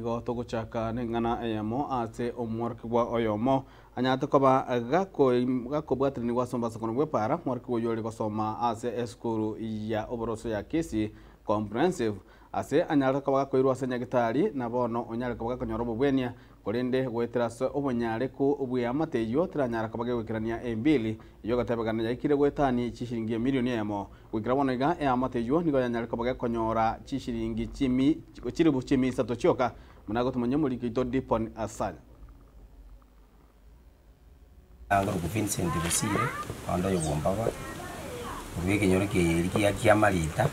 Nigo togochaka neng'ana eyemo ase omworokigwa oyomo anyarete koba gakobwatiranigwa ase omobasokono bw'epaara, omworokigwa oyio ore gosoma ase esukuru ya oboroso ya Kisii Comprehensive, ase anyarete koba gakoirwa ase nyagitari na bono onyare koba gakonyora obobwenia, korende goetera ase obonyareku bw'eamate eyio teranyara koba gegoikerania embili eyio egatebekana yaikire goetania chishilingi emilioni eyemo. Goikera bono iga eamate eyio nigo yanyare koba gekonyora chishilingi chimi chilifu chimi isato chioka, buna agotomanyia omoriki oito Dipon Asanya. Nkorokwa Vincent Bosire, onde oyo bwombaba, korwa ekenyoro kiaye gia Kiamarita,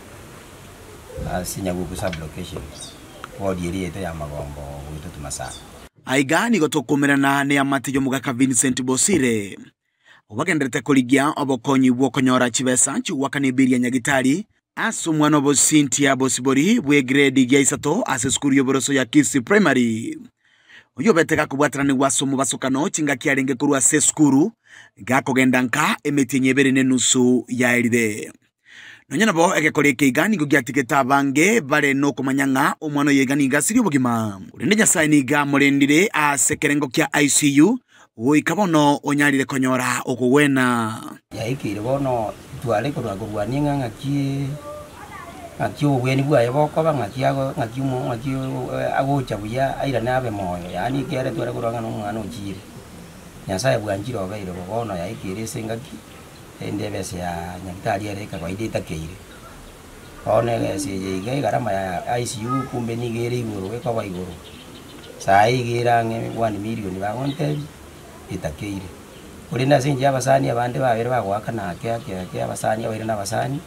ase Nyaguku sub-location, ward eria yaito ya Magombo goetwa Tumasaka. Aiga nigo tokomerana neamate y'omogaka Vincent Bosire, obagenderete korigia obokonyi bw'okonyora chibesa chi'ogoakana ebiri ya nyagitari ase omwana obo Cynthia Bosibori bw'egredi gia isato ase esukuru y'oboroso ya Kisii Primary. Oyio obete gakobwataranigwa ase omobasokano chingaki arenge korwa ase esukuru gakogenda nka emetienyi ebere na enusu yaerire. Nonya nabo egekora eke iga nigo giatigete abange bare nokomanya ng'a omwana oyo iga nigo asirie obogima. Korende Nyasae nigo amorendire ase ekerengo kia ICU goika bono onyarire konyora okogwena. Yaikeire bono tware korwa korwania ng'a ng'aki ng'aki obobweni bwaye bokoba, ng'aki ago ng'aki omo ng'aki agocha buya airane abe moyo, yaani ekiagera tware korora ng'a na omwana ochire. Nyasaye bwanchire obeire bo, bono yaikeire ase engaki. Rende ebesa ya nyagitari ere ekawaida etakeire. Bono egesa eye iga egarama ya ICU kumbe nigo ere igoro ekoba igoro. Saii iga ere ang'e one million bagontebia, etakeire. Korende ase eng'encho ya abasani abande babere bagoakana ake ake ake abasani abaire na abasani,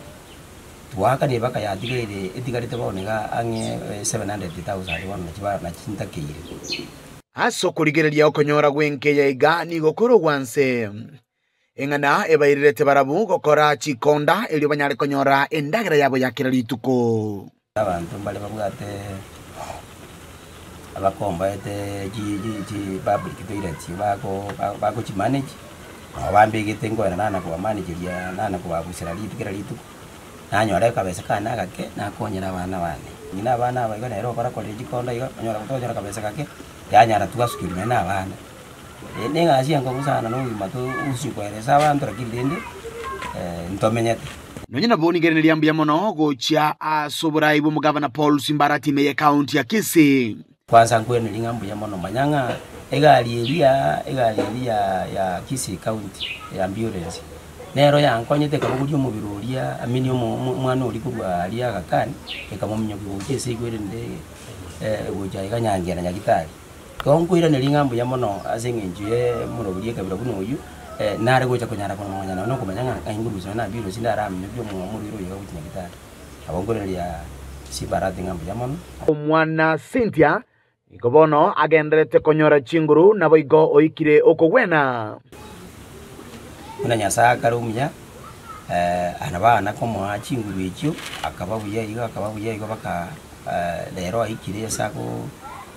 twaakania mpaka yatigaire etigarete bono iga ang'e 700,000 bono nachi ba nachi ntakeire. Ase okorigereria okonyora gw'enkeya iga nigo kore ogwanse. Eng'ana ebairerete barabwo gokora chikonda, erio banyare konyora endagera yabo ya kera rituko. Abanto mbare babwate abakombaete chi chi chi public toilets bako bagochimanage, nabo bambegete nkoenda nana kobamanageria nana kobabusera rituko kera rituko, nanyora akabesa kane agake nakonyera abana bane. Ng'ina abana aba iga nere okorakorera chikonda iga, onyora tonyora akabesa gake, yanyara twasukeria nonye na abana. Negasi enkong'u sana na obogima togochia koeresa abanto lakini rende ntomenyete. Nonya nabo nigereneria mbuya mono gochia ase oborai bw'omogavana Paul Simbarati ime y'ekaunti ya Kisii. Kwanza nkwenerie ng'a mbuya mono manya ng'a egari eria egari eria ya ya Kisii county ya ambulance nero yankonyete ekabogoria omobere oria I mean omo omwana oria korwa aria Aga Khan ekamominyokia gocha ase igwerende gocha iga Nyangira Nyagitari. Igo nkoiraneria ng'a mbuya mono ase eng'encho y'omoroberi ekabira buna oyio, nare gocha konyara komanya nonya nokomanya ng'a ng'ai ngorusia nonya nambirwe gose ndaramiokie omorwaire oyo iga gochia nyagitari. Nabo nkoiraneria Simbarati ng'a mbuya mono. Omwana Cynthia nigo bono agendererete konyora chinguru, naboigo oikire okogwena. Buna Nyasae akare omuya, nabo komoa chinguru echio, akaba buya igo akaba buya igo mpaka. Rero aikire ase ako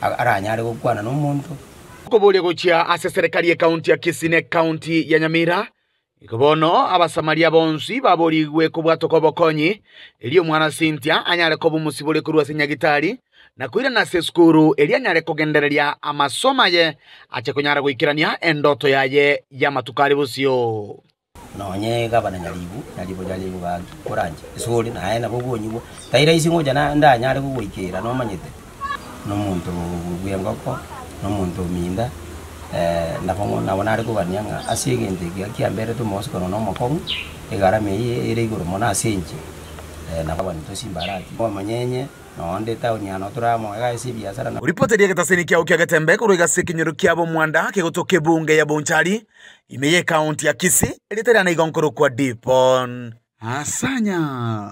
aranyare gokwana nomonto. Okoboria gochia ase eserekari y'ekaunti ya Kisii na ekaunti ya Nyamira. Igo bono Abasamaria bonsi baborigwe kobwatoka obokonyi, erio omwana Cynthia anyare koba omosibore korwa ase nyagitari, na koirana ase esukuru erio anyare kogendereria amasomo aye ache konyara goikerania endoto yaye y'amatuko are bosio. Nonye gavana Nyaribo, Nyaribo Nyaribo gaki koranche esori naye nabo okonyigwa, tai rahisi ngocha na ndanyare gogoikera nomanyete. Na omonto bw'engoko, na omonto ominda, nabo nabo nare kogania ng'a ase egento eke kiamberete omosikono na omokong'u, egarama eye ere igoro mono ase inche, nabo abanto Simbarati, omonyenye. Noonde etaoni ya Noturamo egase ebiasara na. Ripoteria egetaseni kiao kia Getembe korwa egasi ekenyoro kia Bomwanda kegotoka ebunge ya Bonchari ime y'ekaunti ya Kisii, erieta riane igo nkorokwa Dipon. Asanya.